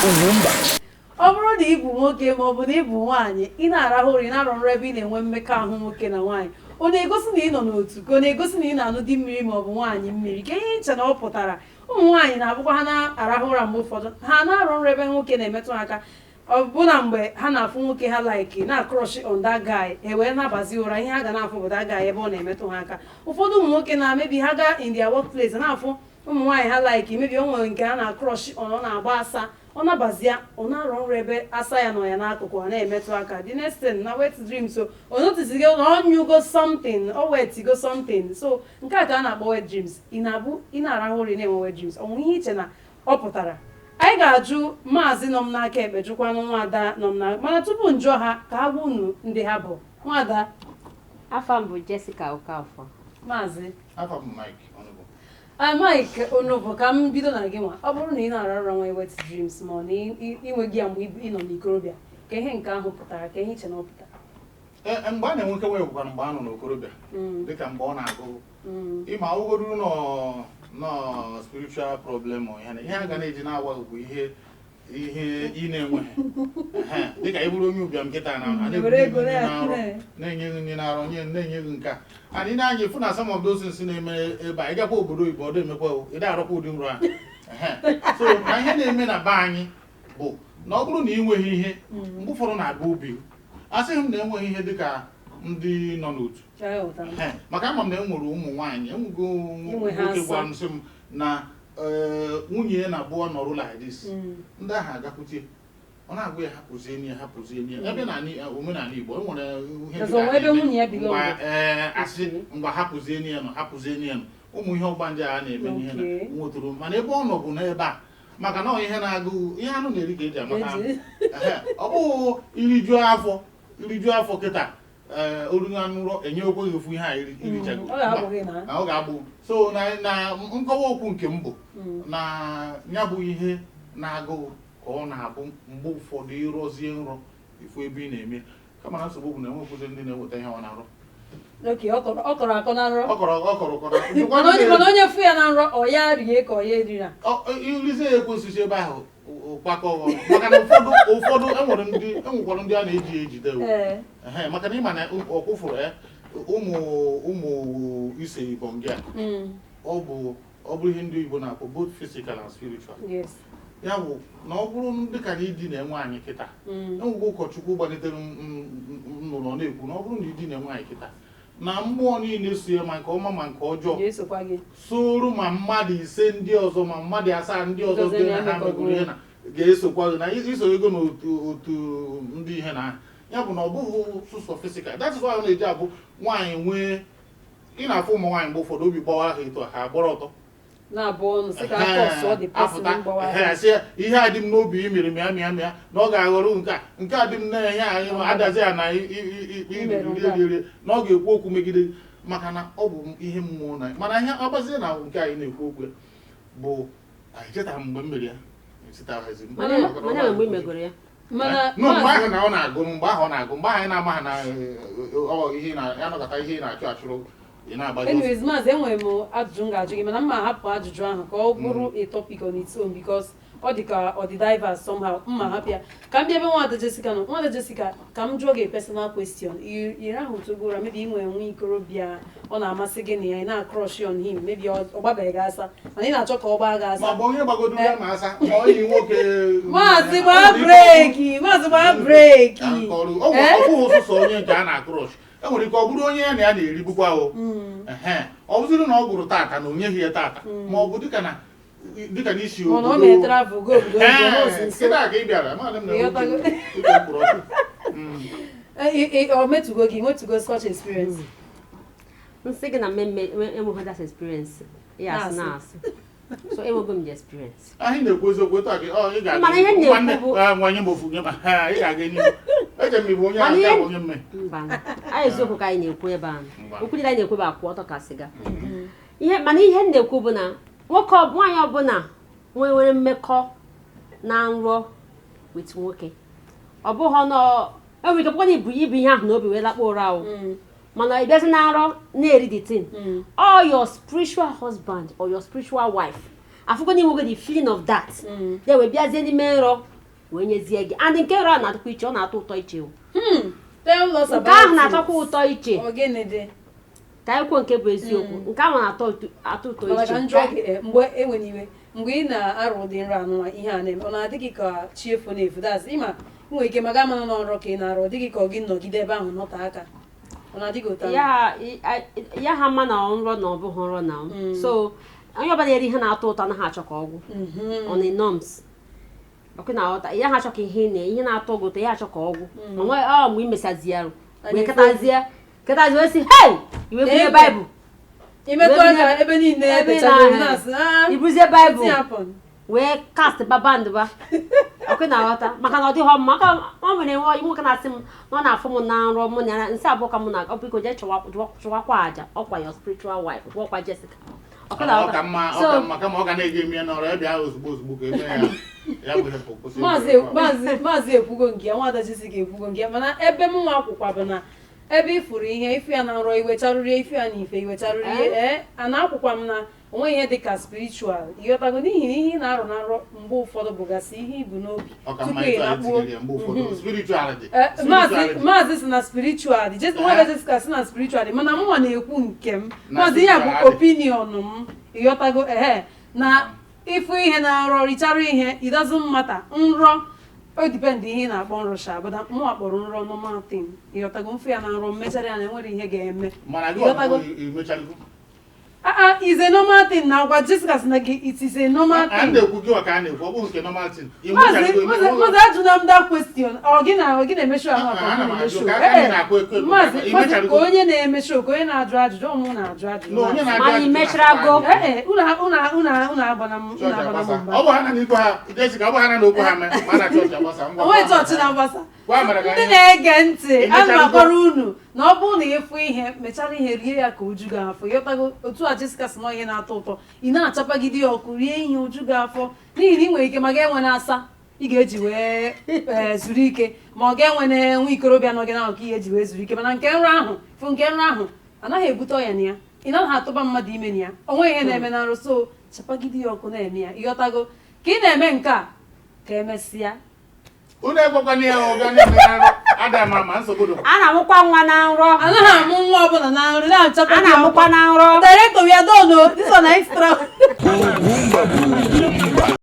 Ugwumba. Ọ bụrụ na ị bụ nwoke ma ọ bụ na ị bụ nwaanyị, ị na-arahụ ụra, ị na-arọ nrọ ebe ị na-enwe mmekọahụ nwoke na nwaanyị, ọ na-egosi na ị nọ n'otu, ka ọ na-egosi na ị na-anụ di mmiri ma ọ bụ nwaanyị mmiri? Ka ihe iche na ọ pụtara. Ụmụ nwaanyị na-abụkwa ha na-arahụ ụra, mgbe ụfọdụ ha na-arọ nrọ ebe nwoke na-emetụ ha aka, ọ bụ na mgbe ha na-afụ nwoke ha like na crush on that guy, e wee nabazi ụra, ihe ha ga na-afụ bụ that guy ebe ọ na-emetụ ha aka. Ụfọdụ ụmụ nwoke na-amebi ha gaa in their workplace, na-afụ ụmụ nwaanyị ha like, mebi o nwere nke ha na crush on, ọ na-agba asa, ọ nabazia, ọ na-arọ nrọ ebe asa ya nọ ya n'akụkụ, ọ na-emetụ aka. The next thing na wet dream. So o notice na ọ nyụgo something, o wetigo something. So nke a ka a na-akpọ wet dreams. Ị na-abụ ị na-arahụ ụra, ị na-enwe wet dreams, ọ nwere ihe iche na ọ pụtara? Anyị ga-ajụ maazị nọ m n'aka ekpe, jụkwanụ nwaada nọ m n'aka, mana tupu njụọ ha, ka ha gwa unu ndị ha bụ. Nwaada. Afa m bụ Jessica Okafor. Maazị. Afa m Mike Ọnụbụ. Ah, Mike Onobo, ka m bido na gị nwa. Ọ bụrụ na ị na-arọ nrọ nwe wet dreams, ma ọ na ị nweghị ya mgbe ị nọ n'ikorobịa, ka ihe nke ahụ pụtara, ka ihe iche na ọ pụtara? Ee, mgbe a na-enwekewa bụkwa mgbe a nọ n'okorobịa, dịka mgbe ọ na-agụ ịma awụgoduru nọ spiritual problem, ọ ihe ihe a ga na-eji na-awa bụ ihe ị na-enweghị. Ehe, dịka ị bụrụ onye ụbịam kịta na a were ego na-ebunye gị nri n'arọ, na-enye gị nri n'arọ, nye na-enye gị nke a. And ị na-anya ịfụ na some of those things na-eme ebe a, ị gakwa obodo oyibo, ọ dị emekwa o, ị da-arọkwa ụdị nrọ a. Ehe. So na ihe na-eme na be anyị bụ na ọ bụrụ na ị nweghị ihe, mgbe ụfọdụ na-aga ubi, asịghị m na enweghị ihe dịka ndị nọ n'otu. Aghọtara m. Ehe, maka ama m na e nwere ụmụ nwaanyị enwego Inwe ha nwoke asa. gwara m sị m na ee, nwunye ya na-abụọ nọrụ like this, ndị ahụ agakwute, ọ na-agwa ya hapụzie enyi ya, hapụzie enyi ya. Ebe na omenala Igbo e nwere ihe Because dịka onwe ebe na-eme nwunye ya belong. ngwa, ee, asị ngwa, hapụzie enyi ya nọ, hapụzie enyi ya nọ, ụmụ ihe ọgbanje a na-eme n'ihe na nwetụrụ. Mana ebe ọ nọ bụ n'ebe a, maka na ọ ihe na-agụ ihe anụ na-eri ka eji amata anụ. Ehe, ọ bụghị irijuo afọ, irijuo afọ kịta, ee, oruru anụ ụrọ enye okweghị ofu ihe a irichago. Ọ ga-abụ gị na Na ọ ga-agbụ. So na nkọwa okwu nke m bụ na ya bụ ihe na-agụụ ka ọ na-abụ mgbe ụfọdụ ịrọzie nrọ ifu ebe ị na-eme, kama na nsogbu bụ na enwekwụzi ndị na-eweta ihe ọ na-arụ. Okay, ọ kọrọ akọ na nrọ. Ọ kọrọ ụkọ na Mana onye fụ ya na nrọ, ọ ya rie ka ọ ya erira? Irizie ya, ekwesịsị ebe ahụ kwakọ ọnụ, maka na ụfọdụ enwere ndị enwekwara ndị a na-eji ejide o. Ehe, maka na ịma na ọkwụfụrụ ya ụmụ ise ibongi a, ọ bụrụ ihe ndị oyibo na-akpọ both physical and spiritual. Ya bụ na ọ bụrụ dị ka na idina nwaanyị kịta, enwego ụkọchukwu gbalitere m nụrụ ọ na-ekwu na ọ bụrụ na idina nwaanyị kịta, na mmụọ niile so ya, ma nke ọma ma nke ọjọọ, ga-esokwa gị. Soro ma mmadụ ise ndị ọzọ ma mmadụ asaa ndị ọzọ ọzọ dị na ha na-emekọgo. megoro ihe na ga-esokwa gị na iso ego n'otu otu ndị ihe na ya bụ na ọ bụghị sụsọ physical. That is why ọ na-eji abụ nwaanyị nwee, ị na-afụ ụmụ nwaanyị mgbe ụfọdụ obi gbawa ha etu a, ha agbara ọtọ na-abụ ọnụ sị ka akọsụ ọ dị person apụta mgbawa. Ehe, sị ya, ihe a dị m n'obi imere mịa mịa mịa na ọ ga-aghọrọ nke a, nke a dị m na ihe anyị adazi ya na Imere nke a. iri eri na ọ ga-ekwu okwu megide, maka na ọ bụ ihe mmụọ na. Mana ihe ọgbazie na nke anyị na-ekwu okwu ya bụ anyị chetara mgbe m mere ya, echetaraghịzi m. Mana mana mgbe ị megoro ya? Mana No, mgbe maazị ahụ na ọ na-agụ, mgbe ahụ ọ na-agụ, mgbe ahụ anyị na-ama ha na ọ ihe na ya nọkọta, ihe ị na-achụ achụrụ, ị na-agbazi ọsọ. Anyways, maazị, enwere m ajụjụ m ga-ajụ gị, mana m ma hapụ ajụjụ ahụ ka ọ bụrụ a topic on its own, because ọ dị ka ọ dị diverse somehow. Mma hapụ ya ka m bịa ebe nwada Jessica nọ. Nwada Jessica, ka m jụọ gị a personal question. Ị rahụtụgo ụra, maybe ị nwere nwa ikorobịa ọ na-amasị gị na ya, ị na-crush on him, maybe ọ gbabeghị gị asa, mana ị na-achọ ka ọ gbaa gị asa. Ma ọ bụ onye gbagodoro ya ma asa ma ọ yi nwoke. Maazị, gbaa brake. Maazị, gbaa brake. Ka nke ọrụ ọ bụghị sụsọ onye nke a na-acrush, e nwere ike ọ bụrụ onye ya na ya na-eribukwa o. Ehe, ọ bụzịrị na ọ gụrụ tata na o nyeghị ya tata, ma ọ bụ dịka n'isi mana ọ mere travel go obodo oyibo na osi nso. Kịta ka ị bịara, amadị m na Ịghọtago? uche mkpụrụ ọkụ. Ọ metụgo gị, nwetụgo such experience? Nsị gị na mmemme enweghị that experience ya asị Na-asị. na-asị so enwego m the experience. Anyị na-ekwu eziokwu etu a gị ọ ị ga-aga. Mana ihe m na-ekwu nwanne nwanyị m ofu gị ma ha, ị ga-aga n'ihu. Eche m ịbụ onye Mana ahụ ihe- onye mme. Mba, anyị eziokwu ka anyị na-ekwu ebe ahụ. Ngwa. Okwu niile anyị na-ekwu bụ akwụ ọtọ ka sịga ihe. Mana ihe m na-ekwu bụ na nwoke nwaanyị ọbụla nwere mmekọ na nrọ with nwoke, ọ bụghị nọ enwere ike bụkwa na ibu ihe ahụ n'obi wee lakpọ ụra o, mana ị bịazi na nrọ na-eri the thing, or your spiritual husband or your spiritual wife afụgo na inwego the feeling of that, then wee bịazie n'ime nrọ. Wee nyezie gị. And nke nrọ na-atọkwa iche, ọ na-atọ ụtọ iche o. Tell us Nke about ahụ it. na-atọkwa ụtọ iche. Ọ gịnị dị? Ka anyị kwuo nke bụ eziokwu, nke ahụ na-atọ atọ ụtọ Mana iche. ka m jụọ gị, mgbe enwere iwe, mgbe ị na-arụ ụdị nrọ anụnwa, ihe a na-eme, ọ na-adị gị ka chi efu na-efu? That's ịma ị nwere ike maka amana na nrọ ka ị na-arụ, ọ dịghị ka ọ gị nọgide ebe ahụ nọte aka, ọ na-adị gị ụtọ ahụ? Ya ha mma na nrọ na ọ bụghị nrọ na so onye ọbụla eri ihe na-atọ ụtọ anaghị achọ ka ọgwụ on a norms ọkụ na aghọta ya, ha achọ ka ihe na ihe na-atọ gị ụtọ ya achọ ka ọgwụ onwe ọ. Mgbe imesazi ya wee Anyị katazie katazie wee sị hey, iwe bunye Ebe. Baịbụl. Imetụ Wee aka ebe niile ebe edechara na- na-asị, "Ah, ibuzie Baịbụl wetin happen?" Wee cast baband ba ọkụ na aghọta, maka na ọ dịghọ mma. Maka ọ nwere nwa nwoke na-asị m na ọ na-afụ m na nrọ mụ na ya nsị abụọ ka mụ na ọ biko jee chụwakwa aja ọkwa your spiritual wife, ọkwa Jessica, ọkụ na Ọ aghọta. ka mma, ọ So ka mma kama ọ ga na-eji eme ya n'ọrụ ya bịa ozugbo ozugbo ka eme ya, ya bụ ihe kwụsị. Maazị, maazị, maazị ekwugo nke ya, nwada Jessica ekwugo nke ya, mana ebe m nwa akwụkwa bụ na ebe ifuru ihe ifu ya na nrọ, iwecharụrie ifu ya na ife iwecharụrie. Ee, a na-akwụkwa m na onweghị ihe dịka spiritual, ịghọtago? N'ihi na ihe ị na-arụ na nrọ mgbe ụfọdụ bụgasị ihe ibu n'obi Ọ ka tupu mma ị ịtụ anyị nakpuo. tinyere ya mgbe ụfọdụ spiritual dị. Maazị Spiritual dị. Maazị si na spiritual dị, nwada Jessica si na spiritual dị, mana mụnwa na-ekwu nke m. Na Maazị, ihe a bụ spiritual dị. opinion m, ịghọtago? Ehe, na ịfụ ihe na nrọ, richara ihe, it doesn't matter. Nrọ o depend ihe ị na-akpọ nrọ sha, but mụnwa kpọrọ nrọ normal thing, ịghọtago? Mfụ ya na nrọ, mmechara ya na enwere ihe ga-eme. Mana gị Ịghọtago? ọbụ imechago. Ah ah, is a normal thing. Na agwa Jessica si na gị it is a normal A thing. na-ekwu gị ka a na-ekwu, ọ bụ nke normal thing. Maazị, maazị, maazị, ajụna m that question. Ọ gị na ọ gị na-eme show ahụ Ah, ka ọ ana m na-eme ajụ, show? ka aka anyị na-akụ ekwe ekwe, Maazị, ka maazị, ka imechago. onye na-eme show, ka onye na-ajụ ajụjụ, ọ mụ na-ajụ ajụjụ. Na onye maazị. na-ajụ Mana ajụjụ imechara na-akụ go. anyị. Ee, unu unu unu unu agbana m, unu Chọọchị agbana m agbasa. mba. Ọ bụ ha na n'ikwu ha, Jessica, ọ bụ ha na n'okwu ha mee ma na chọọchị agbasa ngwa. Onwe chọọchị na-agbasa. Gwa mere ka Ndị anyị na-ege ntị, ana m Imechago. akọrọ unu na ọ bụrụ na ịfụ ihe, mechara ihe rie ya ka uju gị afọ, ịghọtago? Otu a Jessica si na ihe na-atọ ụtọ, ị na-achapagide ya ọkụ rie ihe uju gị afọ, n'ihi na ị nwere ike ma ga-enwe na-asa ị ga-eji wee zuru ike, ma ọ ga-enwe na nwa ikorobịa nọ gị n'ahụ ka ihe eji wee zuru ike. Mana nke nrọ ahụ, fụ nke nrọ ahụ anaghị ebute ọya na ya, ị naghị atụba mmadụ ime na ya, o nweghị ihe na-eme na nrọ. So chapagide ya ọkụ na-eme ya, ịghọtago? Ka ị na-eme nke a, ka emesịa. Unu ekwekwana ya ụga na-eme na nrọ ada ma ma nsogbu dị. A na-amụkwa nwa na nrọ. Anaghị amụ nwa ọbụla na nrọ na-achapa. A na-amụkwa na nrọ. Director, we are done o. This one na extra. Boom, boom, boom.